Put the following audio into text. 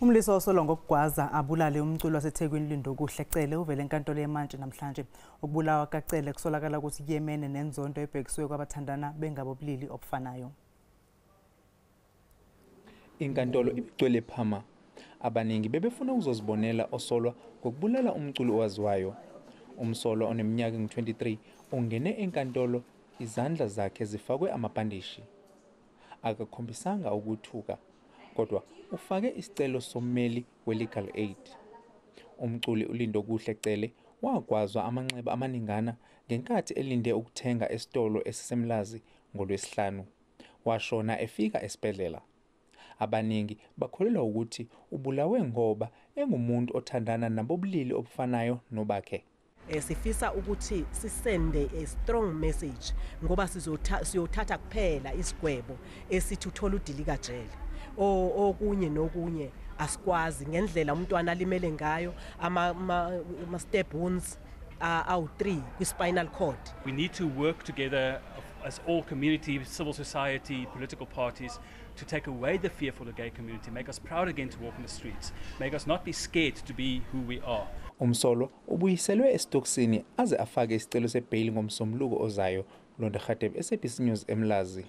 Umlisa osolwa ngokugwaza abulale umculi waseThekwini Lindokuhle Cele uvele enkantolo yemantshi namhlanje. Ukubulawa kaCele kusolakala ukuthi kuyemene nenzondo ebhekiswe kwabathandana bengabobulili obufanayo. Inkantolo ibigcwele phama. Abaningi bebefuna ukuzozibonela osolwa ngokubulala umculi owaziwayo. Umsolwa oneminyaka engu-23 ungene enkantolo izandla zakhe zifakwe amabhandishi. Akakhombisanga ukuthuka, kodwa ufake isicelo sommeli we-Legal Aid. Umculi uLindokuhle Cele wagwazwa amanxeba amaningana ngenkathi elinde ukuthenga esitolo esiseMlazi ngoLwesihlanu. Washona efika esibhedlela. Abaningi bakholelwa ukuthi ubulawe ngoba engumuntu othandana nabobulili obufanayo nobakhe. Sifisa ukuthi sisende a strong message ngoba siyothatha kuphela isigwebo esithi uthola udilikajele. Okunye nokunye asikwazi ngendlela umntwana alimele ngayo, ama stab wounds awu-3 kwi-spinal cord. We need to work together as all community, civil society, political parties to take away the fear for the gay community, make us proud again to walk in the streets, make us not be scared to be who we are. Umsolwa ubuyiselwe esitokisini aze afake isicelo sebheyili ngomsombuluko ozayo. Londa Khatebe, SABC News, eMlazi.